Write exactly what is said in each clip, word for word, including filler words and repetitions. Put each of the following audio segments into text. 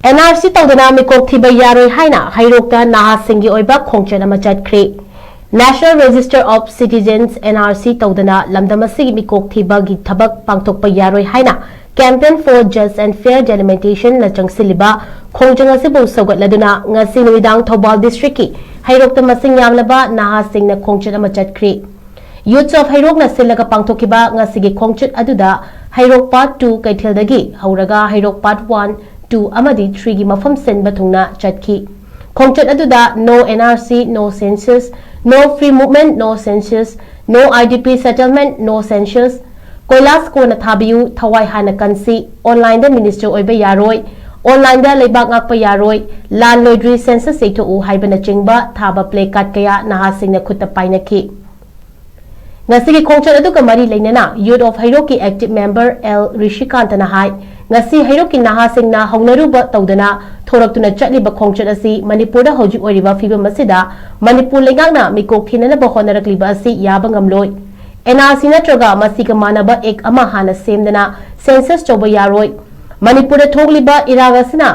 And R C ꯇꯧꯗꯅ ꯃꯤꯀꯣꯛ ꯊꯤꯕ ꯌꯥꯔꯣꯏ ꯍꯥꯏꯅ ꯍꯩꯔꯣꯛꯇ ꯅꯍꯥꯁꯤꯡꯒꯤ ꯑꯣꯏꯕ ꯈꯣꯡꯆꯠ ꯑꯃ ꯆꯠꯈ꯭ꯔꯦ꯫ National Register of Citizens, N R C, ꯇꯧꯗꯅ ꯂꯝꯗꯝ ꯑꯁꯤꯒꯤ ꯃꯤꯀꯣꯛ ꯊꯤꯕꯒꯤ ꯊꯕꯛ ꯄꯥꯡꯊꯣꯛꯄ ꯌꯥꯔꯣꯏ ꯍꯥꯏꯅ Campaign for Just and Fair Delimitation ꯅ ꯆꯪꯁꯤꯜꯂꯤꯕ ꯈꯣꯡꯖꯪ ꯑꯁꯤꯕꯨ ꯁꯧꯒꯠꯂꯗꯨꯅ ꯉꯁꯤ ꯅꯨꯃꯤꯗꯥꯡ ꯊꯧꯕꯥꯜ district ꯀꯤ ꯍꯩꯔꯣꯛꯇ ꯃꯁꯤꯡ ꯌꯥꯝꯂꯕ ꯅꯍꯥꯁꯤꯡꯅ ꯈꯣꯡꯆꯠ ꯑꯃ ꯆꯠꯈ꯭ꯔꯤ꯫ Youths of ꯍꯩꯔꯣꯛꯅ ꯁꯤꯜꯂꯒ ꯄꯥꯡꯊꯣꯛꯈꯤꯕ ꯉꯁꯤꯒꯤ ꯈꯣꯡꯆꯠ ꯑꯗꯨꯗ ꯍꯩꯔꯣꯛ Part two ꯀꯩꯊꯦꯜꯗꯒꯤ ꯍꯧꯔꯒ ꯍꯩꯔꯣꯛ Part one, two ꯑꯃꯗꯤ three ꯒꯤ ꯃꯐꯝ ꯁꯤꯟꯕ ꯊꯨꯡꯅ ꯆꯠꯈꯤ꯫ ꯈꯣꯡꯆꯠ ꯑꯗꯨꯗ No N R C, No Census, No Free Movement, No Census, No I D P Settlement, No Census, ꯀꯣꯏꯂꯥꯁ ꯀꯣꯟꯅ ꯊꯥꯕꯤꯌꯨ, ꯊꯋꯥꯏ ꯍꯥꯟꯅ ꯀꯟꯁꯤ, online ꯗ minister ꯑꯣꯏꯕ ꯌꯥꯔꯣꯏ, online ꯗ ꯂꯩꯕꯥꯛ ꯉꯥꯛꯄ ꯌꯥꯔꯣꯏ, ꯂꯥꯟ ꯂꯣꯏꯗ꯭ꯔꯤ census ꯌꯩꯊꯣꯛꯎ ꯍꯥꯏꯕꯅꯆꯤꯡꯕ ꯊꯥꯕ placard ꯀꯌꯥ ꯅꯍꯥꯁꯤꯡꯅ ꯈꯨꯠꯇ ꯄꯥꯏꯅꯈꯤ꯫ ꯉꯁꯤꯒꯤ ꯈꯣꯡꯆꯠ ꯑꯗꯨꯒ ꯃꯔꯤ ꯂꯩꯅꯅ Youth of ꯍꯩꯔꯣꯛꯀꯤ active member ꯑꯦꯜ ꯔꯤꯁꯤꯀꯥꯟꯇꯅ ꯍꯥꯏ, ꯉꯁꯤ ꯍꯩꯔꯣꯛꯀꯤ ꯅꯍꯥꯁꯤꯡꯅ ꯍꯧꯅꯔꯨꯕ ꯇꯧꯗꯅ ꯊꯣꯔꯛꯇꯨꯅ ꯆꯠꯂꯤꯕ ꯈꯣꯡꯆꯠ ꯑꯁꯤ ꯃꯅꯤꯄꯨꯔꯗ ꯍꯧꯖꯤꯛ ꯑꯣꯏꯔꯤꯕ ꯐꯤꯕꯝ ꯑꯁꯤꯗ ꯃꯅꯤꯄꯨꯔ ꯂꯩꯉꯥꯛꯅ ꯃꯤꯀꯣꯛ ꯊꯤꯅꯅꯕ ꯍꯣꯠꯅꯔꯛꯂꯤꯕ ꯑꯁꯤ ꯌꯥꯕ ꯉꯝꯂꯣꯏ꯫ N R C ꯅꯠꯇ꯭ꯔꯒ ꯃꯁꯤꯒ ꯃꯥꯟꯅꯕ act ꯑꯃ ꯍꯥꯟꯅ ꯁꯦꯝꯗꯅ census ꯇꯧꯕ ꯌꯥꯔꯣꯏ꯫ ꯃꯅꯤꯄꯨꯔꯗ ꯊꯣꯛꯂꯤꯕ ꯏꯔꯥꯡ ꯑꯁꯤꯅ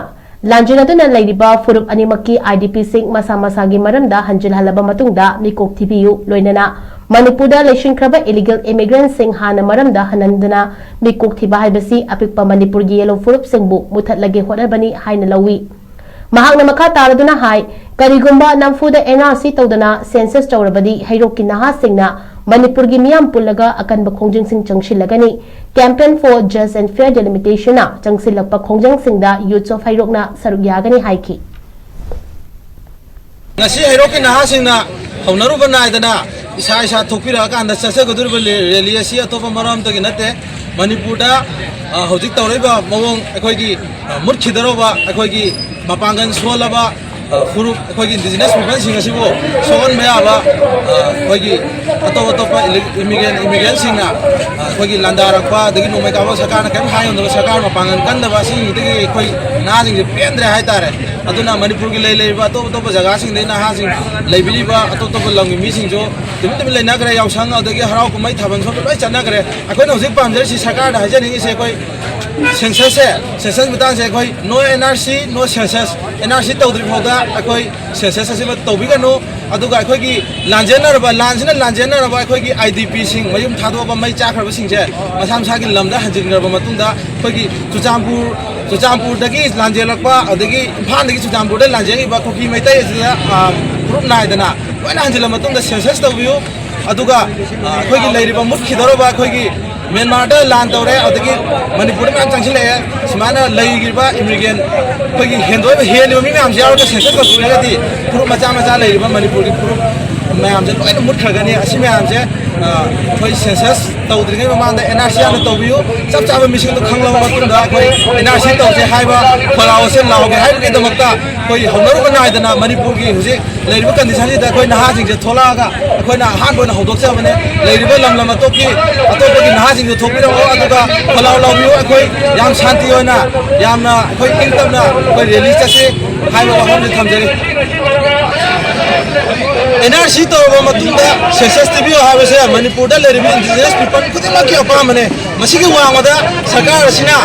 ꯂꯥꯟꯖꯦꯟꯅꯗꯨꯅ ꯂꯩꯔꯤꯕ ꯐꯨꯔꯨꯞ ꯑꯅꯤꯃꯛꯀꯤ I D P ꯁꯤꯡ ꯃꯁꯥ ꯃꯁꯥꯒꯤ ꯃꯔꯝꯗ ꯍꯟꯖꯤꯜꯍꯜꯂꯕ ꯃꯇꯨꯡꯗ ꯃꯤꯀꯣꯛ ꯊꯤꯕꯤꯌꯨ, ꯂꯣꯏꯅꯅ ꯃꯅꯤꯄꯨꯔꯗ ꯂꯩꯁꯤꯟꯈ꯭ꯔꯕ illegal immigrant ꯁꯤꯡ ꯍꯥꯟꯅ ꯃꯔꯝꯗ ꯍꯟꯍꯟꯗꯨꯅ ꯃꯤꯀꯣꯛ ꯊꯤꯕ ꯍꯥꯏꯕꯁꯤ ꯑꯄꯤꯛꯄ ꯃꯅꯤꯄꯨꯔꯒꯤ ꯌꯦꯜꯂꯣ ꯐꯨꯔꯨꯞꯁꯤꯡꯕꯨ ꯃꯨꯊꯠꯂꯒꯦ ꯍꯣꯠꯅꯕꯅꯤ ꯍꯥꯏꯅ ꯂꯧꯏ꯫ ꯃꯍꯥꯛꯅ ꯃꯈꯥ ꯇꯥꯔꯗꯨꯅ ꯍꯥꯏ, ꯀꯔꯤꯒꯨꯝꯕ ꯅꯝꯐꯨꯗ N R C ꯇꯧꯗꯅ census ꯇꯧꯔꯕꯗꯤ ꯍꯩꯔꯣꯛꯀꯤ ꯅꯍꯥꯁꯤꯡꯅ ꯃꯅꯤꯄꯨꯔꯒꯤ ꯃꯤꯌꯥꯝ ꯄꯨꯜꯂꯒ ꯑꯀꯟꯕ ꯈꯣꯡꯖꯪꯁꯤꯡ ꯆꯪꯁꯤꯜꯂꯒꯅꯤ꯫ Campaign for Just and Fair Delimitation ꯅ ꯆꯪꯁꯤꯜꯂꯛꯄ ꯈꯣꯡꯖꯪꯁꯤꯡꯗ Youths of ꯍꯩꯔꯣꯛꯅ ꯁꯔꯨꯛ ꯌꯥꯒꯅꯤ ꯍꯥꯏꯈꯤ꯫ ꯉꯁꯤ ꯍꯩꯔꯣꯛꯀꯤ ꯅꯍꯥꯁꯤꯡꯅ ꯍꯧꯅꯔꯨꯕ ꯅꯥꯏꯗꯅ ꯏꯁꯥ ꯏꯁꯥ ꯊꯣꯛꯄꯤꯔꯛꯑꯀꯥꯟꯗ ꯆꯠꯆꯒꯗꯧꯔꯤꯕ ꯂꯦ-, rally ꯑꯁꯤ ꯑꯇꯣꯞꯄ ꯃꯔꯝ ꯑꯃꯇꯒꯤ ꯅꯠꯇꯦ꯫ ꯃꯅꯤꯄꯨꯔꯗ, ꯑ, ꯍꯧꯖꯤꯛ ꯇꯧꯔꯛꯏꯕ ꯃꯑꯣꯡ ꯑꯩꯈꯣꯏꯒꯤ, ꯑ, ꯃꯨꯠꯈꯤꯗꯧꯔꯕ ꯑꯩꯈꯣꯏꯒꯤ ꯃꯄꯥꯡꯒꯜ ꯁꯣꯜꯂꯕ, ꯑ, ꯐꯨꯔꯨꯞ ꯑꯩꯈꯣꯏꯒꯤ indigenous peopleꯁꯤꯡ ꯑꯁꯤꯕꯨ ꯁꯣꯛꯍꯟꯕ ꯌꯥꯕ, ꯑ, ꯑꯩꯈꯣꯏꯒꯤ ꯑꯇꯣꯞ ꯑꯇꯣꯞꯄ ꯏꯂꯤ-, immigrant, immigrantꯁꯤꯡꯅ, ꯑ, ꯑꯩꯈꯣꯏꯒꯤ ꯂꯥꯟꯗꯥꯔꯛꯄ, ꯑꯗꯒꯤ ꯅꯣꯡꯃꯩ ꯀꯥꯞꯄ ꯁꯔꯀꯥꯔꯅ ꯀꯔꯤꯝ ꯍꯥꯏ ꯉꯝꯗꯕ, ꯁꯔꯀꯥꯔ ꯃꯄꯥꯡꯒꯜ ꯀꯟꯗꯕ ꯑꯁꯤꯗꯒꯤ ꯑꯩꯈꯣꯏ ꯅꯍꯥꯁꯤꯡꯁꯦ ꯄꯦꯟꯗ꯭ꯔꯦ ꯍꯥꯏꯇꯥꯔꯦ꯫ ꯑꯗꯨꯅ ꯃꯅꯤꯄꯨꯔꯒꯤ ꯂꯩ ꯂꯩꯔꯤꯕ ꯑꯇꯣꯞ ꯑꯇꯣꯞꯄ ꯖꯒꯥꯁꯤꯡꯗꯒꯤ ꯅꯍꯥꯁꯤꯡ, ꯂꯩꯕꯤꯔꯤꯕ ꯑꯇꯣꯞ ꯑꯇꯣꯞꯄ ꯂꯝꯒꯤ ꯃꯤꯁꯤꯡꯁꯨ ꯇꯨꯃꯤꯟ ꯇꯨꯃꯤꯟ ꯂꯩꯅꯈ꯭ꯔꯦ꯫ ꯌꯥꯎꯁꯪ ꯑꯗꯒꯤ ꯍꯔꯥꯎ ꯀꯨꯝꯍꯩ ꯊꯥꯕꯜ ꯁꯣꯝꯗ ꯂꯣꯏ ꯆꯠꯅꯈ꯭ꯔꯦ꯫ ꯑꯩꯈꯣꯏꯅ ꯍꯧꯖꯤꯛ ꯄꯥꯝꯖꯔꯤꯁꯤ, ꯁꯔꯀꯥꯔꯗ ꯍꯥꯏꯖꯅꯤꯡꯉꯤꯁꯦ, ꯑꯩꯈꯣꯏ census ꯁꯦ, census ꯃꯇꯥꯡꯁꯦ ꯑꯩꯈꯣꯏ no N R C, no census, N R C ꯇꯧꯗ꯭ꯔꯤ ꯐꯥꯎꯗ ꯑꯩꯈꯣꯏ census ꯑꯁꯤꯃ ꯇꯧꯕꯤꯒꯅꯨ꯫ ꯑꯗꯨꯒ ꯑꯩꯈꯣꯏꯒꯤ ꯂꯥꯟꯖꯦꯟꯅꯔꯕ, ꯂꯥꯟꯁꯤꯅ ꯂꯥꯟꯖꯦꯟꯅꯔꯕ ꯑꯩꯈꯣꯏꯒꯤ I D P ꯁꯤꯡ, ꯃꯌꯨꯝ ꯊꯥꯗꯣꯛꯑꯒ ꯃꯩ ꯆꯥꯛꯈ꯭ꯔꯕꯁꯤꯡꯁꯦ ꯃꯁꯥ ꯃꯁꯥꯒꯤ ꯂꯝꯗ ꯍꯟꯖꯤꯟꯈ꯭ꯔꯕ ꯃꯇꯨꯡꯗ, ꯑꯩꯈꯣꯏꯒꯤ ꯆꯨꯔꯆꯥꯟꯄꯨꯔ, ꯆꯨꯔꯆꯥꯟꯄꯨꯔꯗꯒꯤ ꯂꯥꯟꯖꯦꯜꯂꯛꯄ, ꯑꯗꯒꯤ ꯏꯝꯐꯥꯜꯗꯒꯤ ꯆꯨꯔꯆꯥꯟꯄꯨꯔꯗ ꯂꯥꯟꯖꯦꯜꯂꯤꯕ ꯀꯨꯀꯤ ꯃꯩꯇꯩ ꯑꯁꯤꯗ, ꯑ, ꯐꯨꯔꯨꯞ ꯅꯥꯏꯗꯅ ꯂꯣꯏꯅ ꯍꯟꯖꯤꯜꯂ ꯃꯇꯨꯡꯗ census ꯇꯧꯕꯤꯌꯨ꯫ ꯑꯗꯨꯒ, ꯑ, ꯑꯩꯈꯣꯏꯒꯤ ꯂꯩꯔꯤꯕ ꯃꯨꯠꯈꯤꯗꯧꯔꯕ ꯑꯩꯈꯣꯏꯒꯤ ꯃ꯭ꯌꯥꯟꯃꯥꯔꯗ ꯂꯥꯟ ꯇꯧꯔꯦ, ꯑꯗꯒꯤ ꯃꯅꯤꯄꯨꯔꯗ ꯃꯌꯥꯝ ꯆꯪꯁꯤꯜꯂꯛꯑꯦ, ꯁꯨꯃꯥꯏꯅ ꯂꯩꯔꯤꯕ immigrant, ꯑꯩꯈꯣꯏꯒꯤ ꯍꯦꯟꯗꯣꯛꯏꯕ, ꯍꯦꯜꯂꯤꯕ ꯃꯤ ꯃꯌꯥꯝꯁꯦ ꯌꯥꯎꯔꯒ census ꯇꯧꯕꯤꯔꯒꯗꯤ ꯐꯨꯔꯨꯞ ꯃꯆꯥ ꯃꯆꯥ ꯂꯩꯔꯤꯕ ꯃꯅꯤꯄꯨꯔꯒꯤ ꯐꯨꯔꯨꯞ ꯃꯌꯥꯝꯁꯦ ꯂꯣꯏꯅ ꯃꯨꯠꯈ꯭ꯔꯒꯅꯤ꯫ ꯑꯁꯤ ꯃꯌꯥꯝꯁꯦ, ꯑ, ꯑꯩꯈꯣꯏ census ꯇꯧꯗ꯭ꯔꯤꯉꯩ ꯃꯃꯥꯡꯗ N R C ꯍꯥꯟꯅ ꯇꯧꯕꯤꯌꯨ꯫ ꯆꯞ ꯆꯥꯕ ꯃꯤꯁꯤꯡꯗꯣ ꯈꯪꯂꯕ ꯃꯇꯨꯡꯗ ꯑꯩꯈꯣꯏ N R C ꯇꯧꯁꯦ ꯍꯥꯏꯕ ꯈꯣꯜꯂꯥꯎ ꯑꯁꯦ ꯂꯥꯎꯒꯦ ꯍꯥꯏꯕꯒꯤꯗꯃꯛꯇ ꯑꯩꯈꯣꯏ ꯍꯧꯅꯔꯨꯕ ꯅꯥꯏꯗꯅ ꯃꯅꯤꯄꯨꯔꯒꯤ ꯍꯧꯖꯤꯛ ꯂꯩꯔꯤꯕ condition ꯁꯤꯗ ꯑꯩꯈꯣꯏ ꯅꯍꯥꯁꯤꯡꯁꯦ ꯊꯣꯛꯂꯛꯑꯒ ꯑꯩꯈꯣꯏꯅ ꯑꯍꯥꯟꯕ ꯑꯣꯏꯅ ꯍꯧꯗꯣꯛꯆꯕꯅꯦ꯫ ꯂꯩꯔꯤꯕ ꯂꯝ ꯂꯝ ꯑꯇꯣꯞꯄꯒꯤ, ꯑꯇꯣꯞꯄꯒꯤ ꯅꯍꯥꯁꯤꯡꯁꯨ ꯊꯣꯛꯄꯤꯔꯛꯑꯣ, ꯑꯗꯨꯒ ꯈꯣꯜꯂꯥꯎ ꯂꯥꯎꯕꯤꯌꯨ꯫ ꯑꯩꯈꯣꯏ ꯌꯥꯝ ꯁꯥꯟꯇꯤ ꯑꯣꯏꯅ, ꯌꯥꯝꯅ ꯑꯩꯈꯣꯏ ꯏꯪ ꯇꯞꯅ ꯑꯩꯈꯣꯏ rally ꯆꯠꯁꯤ ꯍꯥꯏꯕ ꯋꯥꯐꯝꯁꯤ ꯊꯝꯖꯔꯤ꯫ N R C ꯇꯧꯔꯕ ꯃꯇꯨꯡꯗ census ꯊꯤꯕꯤꯌꯨ ꯍꯥꯏꯕꯁꯦ ꯃꯅꯤꯄꯨꯔꯗ ꯂꯩꯔꯤꯕ indigenous people ꯈꯨꯗꯤꯡꯃꯛꯀꯤ ꯑꯄꯥꯝꯕꯅꯦ꯫ ꯃꯁꯤꯒꯤ ꯋꯥꯡꯃꯗ ꯁꯔꯀꯥꯔ ꯑꯁꯤꯅ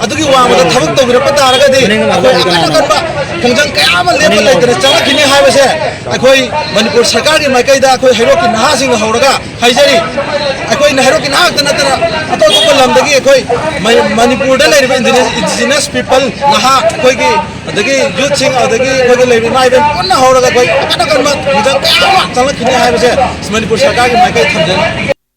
ꯑꯗꯨꯒꯤ ꯋꯥꯡꯃꯗ ꯊꯕꯛ ꯇꯧꯕꯤꯔꯛꯄ ꯇꯥꯔꯒꯗꯤ ꯑꯩꯈꯣꯏ ꯑꯀꯟ ꯑꯀꯟꯕ ꯈꯣꯡꯖꯪ ꯀꯌꯥ ꯑꯃ ꯂꯦꯞꯄ ꯂꯩꯇꯅ ꯆꯪꯂꯛꯈꯤꯅꯤ ꯍꯥꯏꯕꯁꯦ ꯑꯩꯈꯣꯏ ꯃꯅꯤꯄꯨꯔ ꯁꯔꯀꯥꯔꯒꯤ ꯃꯥꯏꯀꯩꯗ ꯑꯩꯈꯣꯏ ꯍꯩꯔꯣꯛꯀꯤ ꯅꯍꯥꯁꯤꯡꯅ ꯍꯧꯔꯒ ꯍꯥꯏꯖꯔꯤ꯫ ꯑꯩꯈꯣꯏꯅ ꯍꯩꯔꯣꯛꯀꯤ ꯅꯍꯥ ꯈꯛꯇ ꯅꯠꯇꯅ ꯑꯇꯣꯞ ꯑꯇꯣꯞꯄ ꯂꯝꯗꯒꯤ ꯑꯩꯈꯣꯏ ꯃ-, ꯃꯅꯤꯄꯨꯔꯗ ꯂꯩꯔꯤꯕ indigenous, indigenous people ꯅꯍꯥ ꯑꯩꯈꯣꯏꯒꯤ, ꯑꯗꯒꯤ youth ꯁꯤꯡ, ꯑꯗꯒꯤ ꯑꯩꯈꯣꯏꯒꯤ ꯂꯩꯔꯤꯕ ꯏꯃꯥ ꯏꯕꯦꯟ ꯄꯨꯟꯅ ꯍꯧꯔꯒ ꯑꯩꯈꯣꯏ ꯑꯀꯟ ꯑꯀꯟꯕ ꯈꯣꯡꯖꯪ ꯀꯌꯥ ꯑꯃ ꯆꯪꯂꯛꯈꯤꯅꯤ ꯍꯥꯏꯕꯁꯦ ꯃꯅꯤꯄꯨꯔ ꯁꯔꯀꯥꯔꯒꯤ ꯃꯥꯏꯀꯩ ꯊꯝꯖꯔꯤ꯫